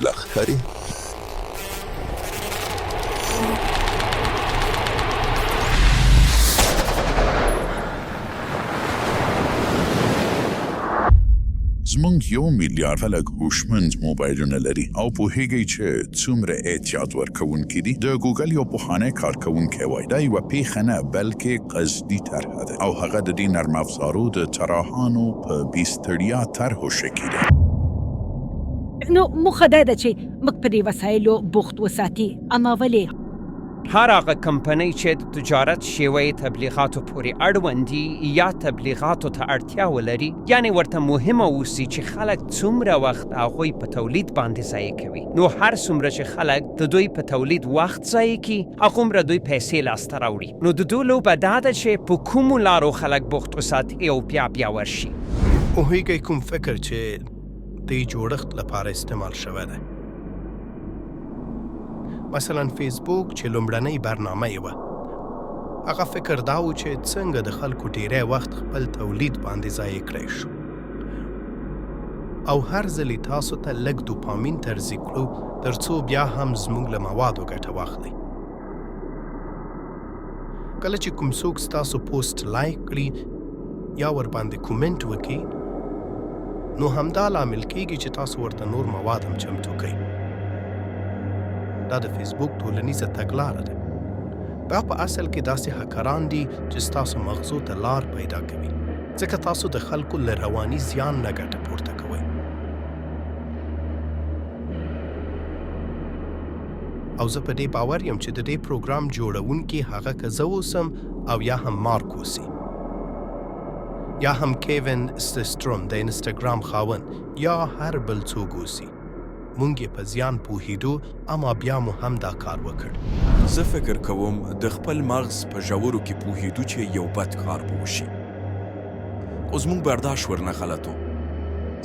بدله ښکاري. زمونږ یو میلیارد خلک هوشمند موبایلونه لري او پوهیږئ چې څومره اعتیاد ورکوونکي دي؟ د ګوګل یو پخوانی کارکوونکی وایي دا یوه پیښه نه بلکې قصدي طرحه ده او هغه د دې نرم افزارو د طراحانو په بې ستړیا طرحو شکي دی. نو موخه دا ده چې موږ په دې وسایلو بوخت وساتي، اما ولې؟ هر هغه کمپنۍ چې د تجارت شیوه یې تبلیغاتو پورې اړوند دي یا تبلیغاتو ته اړتیا ولري، یعنې ورته مهمه اوسي چې خلک څومره وخت د هغوی په تولید باندې ضایع کوي، نو هر څومره چې خلک د دوی په تولید وخت ضایع کړي، هغومره دوی پیسې لاسته راوړي. نو د دوی لوبه دا ده چې په کومو لارو خلک بوخت وساتي او بیا بیا ورشي. پوهیږئ کوم فکر چې د جوړښت لپاره استعمال شوی دی؟ مثلا فیسبوک چې لومړنۍ برنامه یې وه، هغه فکر دا و چې څنګه د خلکو ډیری وخت خپل تولید باندې ضایع کړی شو او هر ځلې تاسو ته لږ دوپامین ترزیق کړو ترڅو بیا هم زموږ له موادو ګټه واخلئ. کله چې کوم څوک ستاسو پوسټ لایک کړي یا ورباندې کومنټ وکړي، نو همدا لامل کیږي چې تاسو ورته نور مواد هم چمتو کړئ. دا د فیسبوک ټولنیزه تګلاره ده. دا په اصل کې داسې هکران دي چې ستاسو مغزو ته لار پیدا کوي، ځکه تاسو د خلکو له رواني زیان نه ګټه پورته کوئ. او زه په دې باور یم چې د دې پروګرام جوړونکي هغه که زه اوسم او یا هم مارک اوسي یا هم کیوین سټروم د انسټاګرام خاوند یا هر بل څوک اوسي، مونږ یې په زیان پوهیدو اما بیا مو هم دا کار وکړ. زه فکر کوم د خپل مغز په ژورو کې پوهیدو چې یو بد کار به وشي. خو زموږ برداشت ورنه غلط و.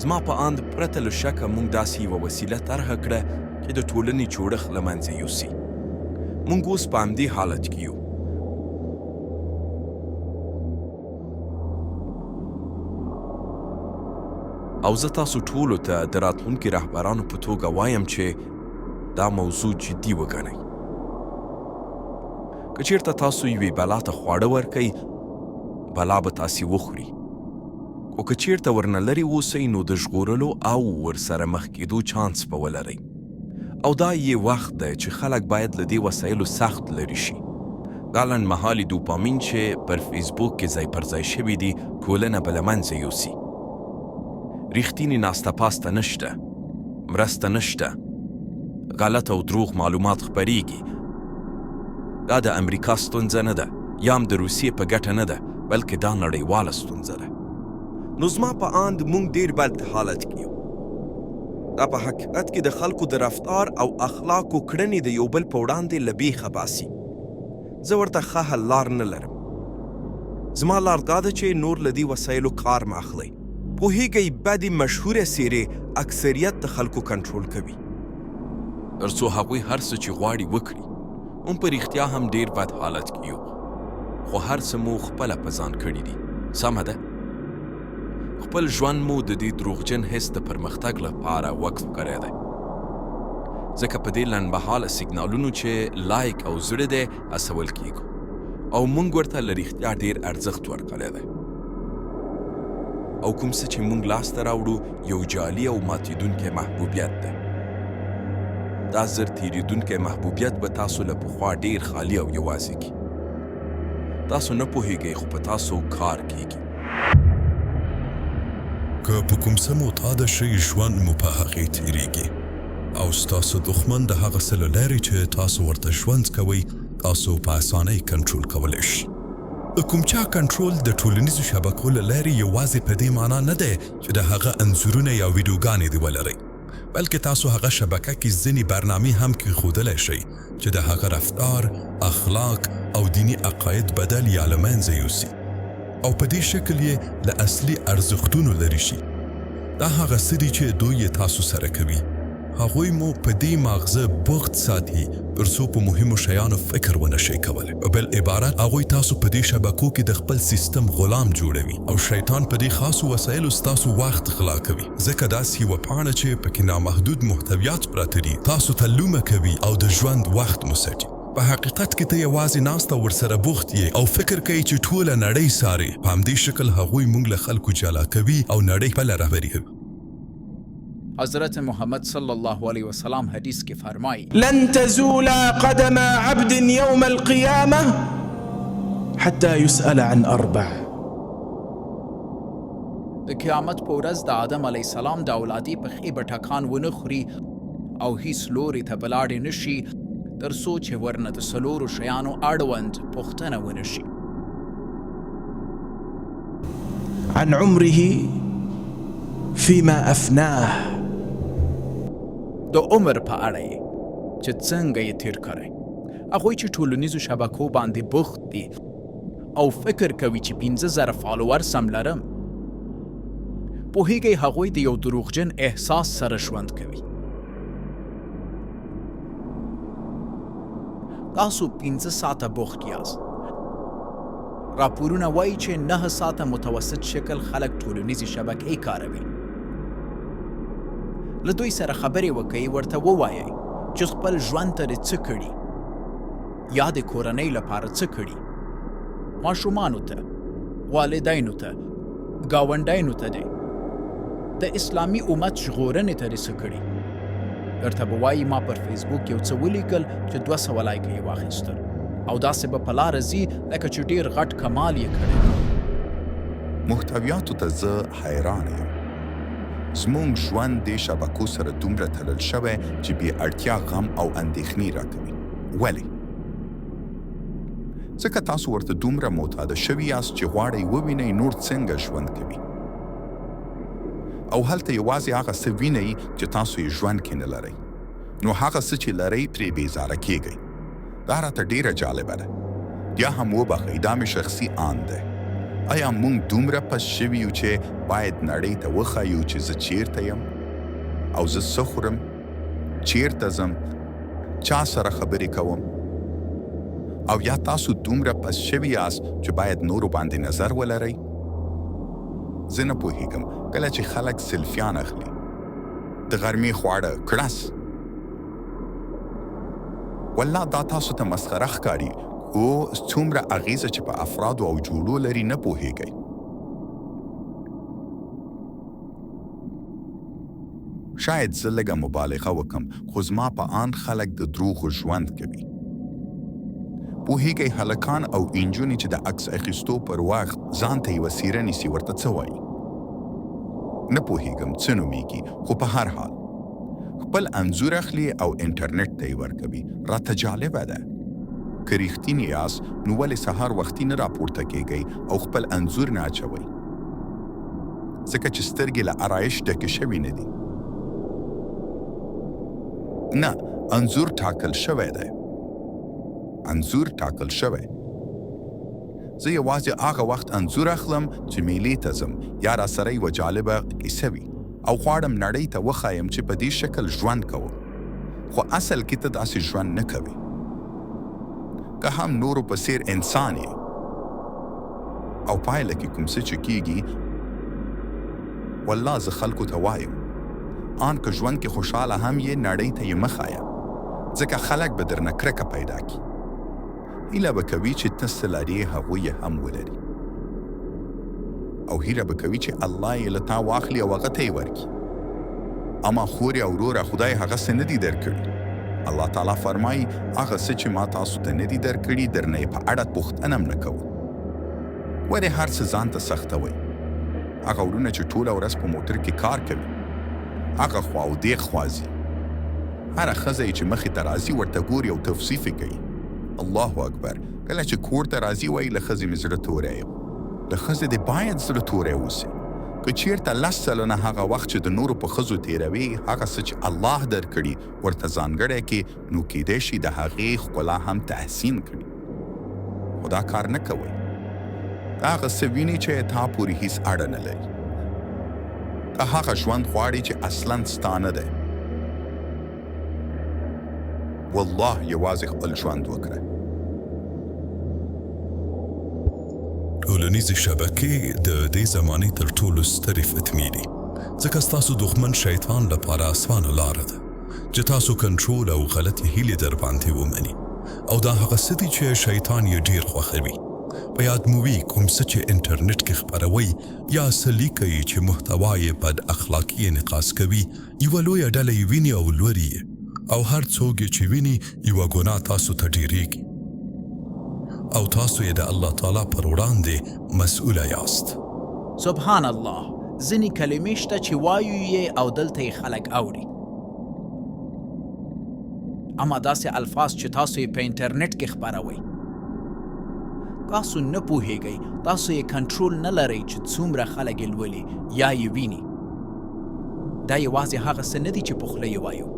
زما په آند پرته له شکه موږ داسې یوه وسیله طرحه کړه چې د ټولنې جوړښت له منځه یوسي. موږ اوس په همدې حالت کې یو. او زه تاسو ټولو ته د راتلونکي رهبرانو په توګه وایم چې دا موضوع جدي وګڼئ. که چیرته تاسو یوې بلا ته خواړه ورکئ، بلا به تاسې وخوري. خو که چیرته ورنه لرې اوسئ نو د ژغورلو او ورسره مخ کیدو چانس به ولرئ. او دا یې وخت دی چې خلک باید له دې وسایلو سخت لرې شي. دا لنډمهالي دوپامین چې پر فیسبوک کې ځای پر ځای شوي دي ټولنه به له منځه یوسي. ریښتیني ناسته پاسته نشته، مرسته نشته، غلط او دروغ معلومات خپریږي. دا د امریکا ستونزه نه ده، یا هم د روسیې په ګټه نه ده، بلکې دا نړیواله ستونزه ده. نو زما په آند موږ ډېر بد حالت کې یو. دا په حقیقت کې د خلکو د رفتار او اخلاقو کړنې د یو بل په وړاندې له بیخه باسي. زه ورته ښه حل لار نه لرم. زما لار دا ده چې نور له دې وسایلو کار مه اخلئ. پوهېږئ بدې مشهوره څېرې اکثریت د خلکو کنټرول کوي. تر څو هغوی هر څه چې غواړي وکړي. موږ په رښتیا هم ډېر بد حالت کې یو، خو هر څه مو خپله په ځان کړي دي، سمه ده؟ خپل ژوند مو د دې دروغجن حس د پرمختګ لپاره وقف کړی دی. ځکه په دې لنډمهاله سیګنالونو چې لایک او زړه دی هڅول کېږو او موږ ورته له رښتیا ډېر ارزښت ورکړی دی. او کوم څه چې موږ لاسته راوړو یو جعلي او ماتېدونکی محبوبیت دی. دا زر تېرېدونکی محبوبیت به تاسو له پخوا ډېر خالي او یوازې کړي. تاسو نه پوهېږئ خو په تاسو کار کېږي. که په کوم څه معتاد شئ ژوند مو په هغې تېرېږي او ستاسو دښمن د هغه څه له لارې چې تاسو ورته ژوند کوئ تاسو په اسانۍ کنټرول کولی شي. د کوم چا کنټرول د ټولنیزو شبکو له لارې یوازې په دې مانا نه دی چې د هغه انځورونه یا ویډیوګانې دې ولرئ، بلکې تاسو هغه شبکه کې ځینې برنامې هم کېښودلی شئ چې د هغه رفتار، اخلاق او دیني عقاید بدل یا له منځه یوسي او په دې شکل یې له اصلي ارزښتونو لرې شي. دا هغه څه دي چې دوی یې تاسو سره کوي. هغوی مو په دې ماغزه بوخت ساتي تر څو په مهمو شیانو فکر ونه شئ کولی. په بل عبارت هغوی تاسو په دې شبکو کې د خپل سیستم غلام جوړوي او شیطان په دې خاصو وسایلو ستاسو وخت غلا کوي. ځکه داسې یوه پاڼه چې په کې نامحدود محتویات پراته دي تاسو ته لومه کوي او د ژوند وخت مو څټي. په حقیقت کې ته یوازې ناست او ورسره بوخت یې او فکر کوې چې ټوله نړۍ څارې. په همدې شکل هغوی موږ له خلکو جلا کوي او نړۍ خپله رهبري کوي. حضرت محمد صلی الله علیه وسلام حدیث کې فرمایي. لن تزول قدم عبد يوم القيامة حتى يسأل عن اربع. د قیامت په ورځ د آدم علیه السلام د اولادې پښې به ټکان ونه خوري او هیڅ لوري ته به لاړې نه شي تر څو چې ورنه د څلورو شیانو اړوند پوښتنه ونه شي. عن عمره فيما افناه. د عمر په اړه یې چې څنګه یې تېر کړی. هغوی چې ټولنیزو شبکو باندې بوخت دي او فکر کوي چې 5000 فالوورس هم لرم، پوهیږئ هغوی د یو دروغجن احساس سره ژوند کوي. تاسو 5 ساعته بوخت یاست. راپورونه وایي چې 9 ساعته متوسط شکل خلک ټولنیزې شبکې کاروي. له دوی سره خبرې وکړئ، ورته ووایئ چې خپل ژوند ته دې څه کړي یا د کورنۍ لپاره څه کړي، ماشومانو ته، والدینو ته، ګاونډیانو ته دې، د اسلامي امت ژغورنې ته دې څه کړي. درته به وایي ما پر فیسبوک یو څه ولیکل چې 200 لایکه یې واخیستل، او داسې به په لاره ځي لکه چې ډیر غټ کمال یې کړی. محتویاتو ته زه حیران یم. زموږ ژوند دې شبکو سره دومره تړل شوی چې بې اړتیا غم او اندېښنې راکوي. ولې؟ ځکه تاسو ورته دومره معتاده شوي یاست چې غواړئ ووینئ نور څنګه ژوند کوي. او هلته یوازې هغه څه وینئ چې تاسو یې ژوند کې نه لرئ. نو هغه څه چې لرئ ترې بېزاره کېږئ. دا راته ډېره جالبه ده. بیا هم وبخښئ، دا مې شخصي آند دی. ایا موږ دومره پس شوي یو چې باید نړۍ ته وښایو چې زه چېرته یم؟ او زه څه خورم؟ چېرته ځم؟ چا سره خبرې کوم؟ او یا تاسو دومره پس شوي یاست چې باید نورو باندې نظر ولرئ؟ زه نه پوهېږم کله چې خلک سلفیان اخلي. د غرمې خواړه، کړس! والله دا تاسو ته مسخره ښکاري خو څومره اغېزه چې په افرادو او جوړو لري نه پوهېږئ. شاید زه لږه مبالغه وکم خو زما په آند خلک د دروغو ژوند کوي. پوهېږئ هلکان او انجونې چې د عکس اخیستو پر وخت ځان ته یوه څېره نیسي ورته څه وایي؟ نه پوهېږم څه نومېږي خو په هر حال. خپل انځور اخلي او انټرنټ ته یې ورکوي. راته جالبه ده. که رښتیني یاست نو ولې سهار وختي نه راپورته کېږئ او خپل انځور نه اچوئ؟ ځکه چې سترګې له ارایش ډکې شوې نه دي. نه، انځور ټاکل شوی دی. انځور ټاکل شوی. زه یوازې هغه وخت انځور اخلم چې میلې ته ځم یا راسره یوه جالبه کیسه وي او غواړم نړۍ ته وښایم چې په دې شکل ژوند کوم. خو اصل کې ته داسې ژوند نه کوې. که هم نورو په څېر انسان یې. او پایله کې کوم څه چې کیږي والله زه خلکو ته وایم آن که ژوند کې خوشحاله هم یې نړۍ ته یې مه ښایه ځکه خلک به درنه کرکه پیدا کړي هیله به کوي چې ته څه لرې هغوی یې هم ولري او هیله به کوي چې الله یې له تا واخلي او هغه ته یې ورکړي اما خورې او وروره خدای هغه څه نه دي درکړي الله تعالی فرمایي هغه څه چې ما تاسو ته نه دي درکړي درنه یې په اړه پوښتنه هم نه کوم ولې هر څه ځان ته سختوئ؟ هغه ورونه چې ټوله ورځ په موټر کې کار کوي، هغه خوا او دې خوا ځي، هره ښځه یې چې مخې ته راځي ورته ګوري او توصیف یې کوي. الله اکبر! کله چې کور ته راځي وایي له ښځې مې زړه توری یم. له ښځې دې باید زړه توری اوسې. که چېرته 10% هغه وخت چې د نورو په ښځو تېروې هغه څه چې الله درکړي ورته ځانګړی کړې نو کېدای شي د هغې ښکلا هم تحسین کړي. خو دا کار نه کوئ. ته هغه څه وینې چې تا پورې هیڅ اړه نه لري. ته هغه ژوند غواړې چې اصلا ستا نه دی. والله یوازې خپل ژوند وکړه. ټولنیزې شبکې د دې زمانې تر ټولو سترې فتنې دي، ځکه ستاسو دښمن شیطان لپاره اسانه لاره ده چې تاسو کنټرول او غلطې هیلې درباندې ومني او دا هغه څه دي چې شیطان یې ډیر خوښوي. په یاد مو وي کوم څه چې انټرنیټ کې خپروئ یا څه لیکئ چې محتوا یې بد اخلاقي انعکاس کوي، یوه لویه ډله یې ویني او لوري یې او هر څوک یې چې ویني یوه ګناه تاسو ته ډېرېږي او تاسو یې د الله تعالی پر وړاندې مسؤله یاست. سبحان الله ځینې کلمې شته چې وایو یې او دلته یې خلک اوري اما داسې الفاظ چې تاسو یې په انټرنیټ کې خپروئ تاسو نه پوهیږئ، تاسو یې کنټرول نه لرئ چې څومره خلک یې لولي یا یې ویني. دا یوازې هغه څه نه دي چې په خوله یې وایو.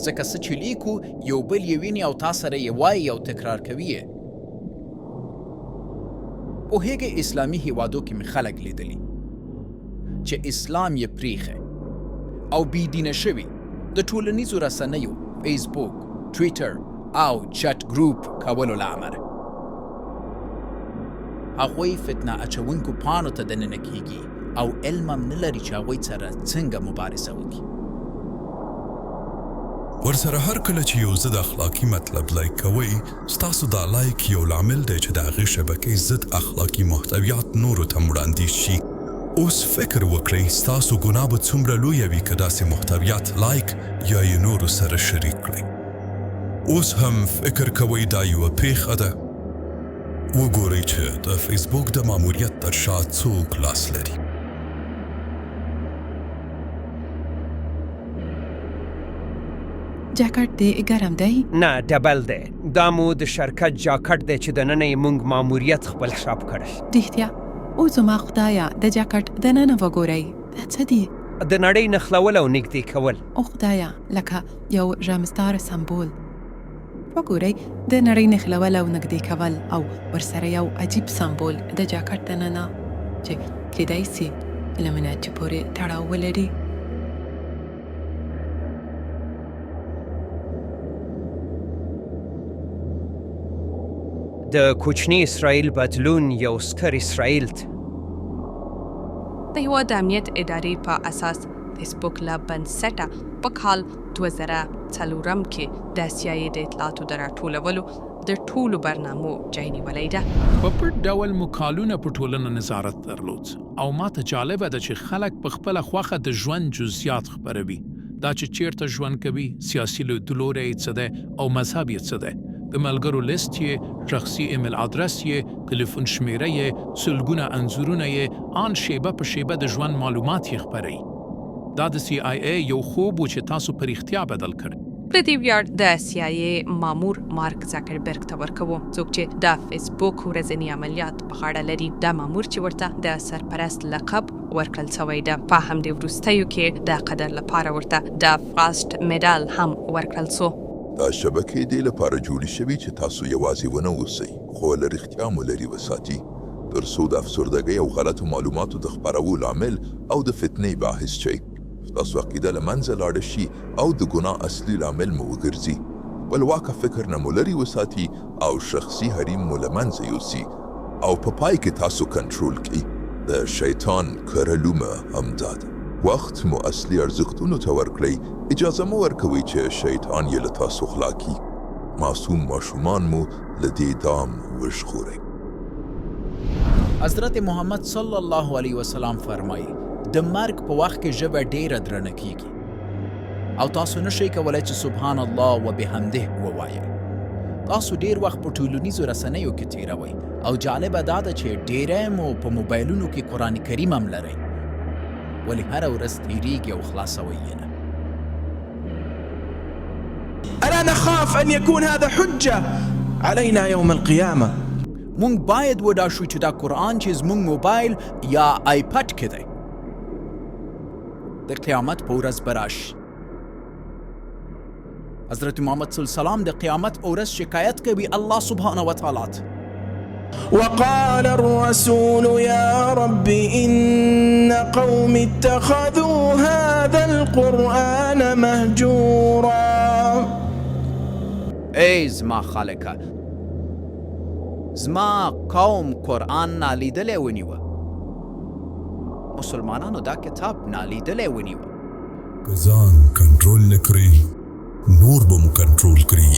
ځکه څه چې لیکو یو بل یې ویني او تا سره یې وایي او تکرار کوي یې. پوهیږئ اسلامي هیوادو کې مې خلک لیدلي چې اسلام یې پریښی او بې دینه شوي د ټولنیزو رسنیو فیسبوک، ټویټر او چټ ګروپ کولو له امله. هغوی فتنه اچوونکو پاڼو ته دننه کیږي او علم هم نه لري چې هغوی سره څنګه مبارزه وکړي. ورسره هر کله چې یو ضد اخلاقي مطلب لایک کوئ، ستاسو دا لایک یو لامل دی چې د هغې شبکې ضد اخلاقي محتویات نورو ته هم وړاندیز شي. اوس فکر وکړئ ستاسو ګناه به څومره لویه وي که داسې محتویات لایک یا یې نورو سره شریک کړئ. اوس هم فکر کوئ دا یوه پېښه ده؟ وګورئ چې د فیسبوک د ماموریت تر شا څوک لاس لري. جاکټ دې ګرم دی؟ نه ډبل دی. دا مو د شرکت جاکټ دی چې دننه یې مونږ ماموریت خپل چاپ کړی. رښتیا؟ او زما خدایه د جاکټ دننه وګورئ دا څه دي؟ د نړۍ نښلول او نږدې کول. او خدایه لکه یو رمزدار سمبول. وګورئ د نړۍ نښلول او نږدې کول او ورسره یو عجیب سمبول د جاکټ دننه چې کیدای سي ایلومیناټي پورې تړاو ولري. د کوچني اسرائیل بدلون یو ستر اسرائیل ته. د هېواد د امنیت ادارې په اساس فېسبوک له بنسټه په کال 2004 کې د سي آی اې د اطلاعاتو د راټولولو د ټولو برنامو جای نیولی ده. په پټ ډول مو کالونه په ټولنه نظارت درلود او ماته جالبه ده چې خلک په خپله خوښه د ژوند جزیات خپروي، دا چې چېرته ژوند کوي، سیاسي لیدلوری یې څه دی او مذهب یې څه دی، د ملګرو لست یې، شخصي ایمیل ادرس یې، تلیفون شمېره یې، سلګونه انځورونه یې، آن شېبه په شېبه د ژوند معلومات یې خپروي. دا د سي آی اې یو خوب و چې تاسو په رښتیا بدل کړ. د دې ویاړ د سي آی اې مامور مارک زاکربرګ ته ورکوو، څوک چې د فیسبوک ورځني عملیات په غاړه لري. دا مامور چې ورته د سرپرست لقب ورکړل شوی ده، په همدې وروستیو کې د قدر لپاره ورته د فراست مډال هم ورکړل شو. دا شبکې دې لپاره جوړې شوي چې تاسو یوازې ونه اوسئ، خو له رښتیا مو لرې وساتي، تر څو د افسردګۍ او غلطو معلوماتو د خپروو لامل او د فتنې باعث شئ. ستاسو عقیده له منځه لاړه شي او د ګناه اصلي لامل مو وګرځي. خپلواکه فکر نه مو لرې وساتي او شخصي حریم مو له منځه یوسي او په پای کې تاسو کنټرول کړي. د شیطان کره لومه همدا ده. وخت مو اصلي ارزښتونو ته ورکړئ، اجازه مه ورکوئ چې شیطان یې له تاسو غلا کړي. معصوم ماشومان مو له دې دام وژغورئ. حضرت محمد صلی الله علیه وسلم فرمایي د مرګ په وخت کې ژبه ډیره درنه کیږي او تاسو نشئ کولای چې سبحان الله وبحمده ووایئ. تاسو ډیر وخت په ټولنیزو رسنیو کې تیروئ او جالبه دا ده چې ډیری مو په موبایلونو کې قرآن کریم هم لرئ، ولې هره ورځ تیریږي او خلاصوئ یې نه. الا نخاف ان يكون هذا حجة علينا يوم القيامة. مونږ باید وډار شو چې دا قرآن چې زمونږ موبایل یا آیپډ کې دی د قیامت په ورځ به راشي. حضرت محمد صلی الله علیه وسلم د قیامت په ورځ شکایت کوي الله سبحانه وتعالی ته. وقال الرسول يا رب إن قوم اتخذوا هذا القرآن مهجورا. ای زما خالقه! زما قوم قرآن نالیدلی ونیوه. مسلمانانو دا کتاب نالیدلی ونیوه. که ځان کنټرول نه کړئ، نور به مو کنټرول کړي.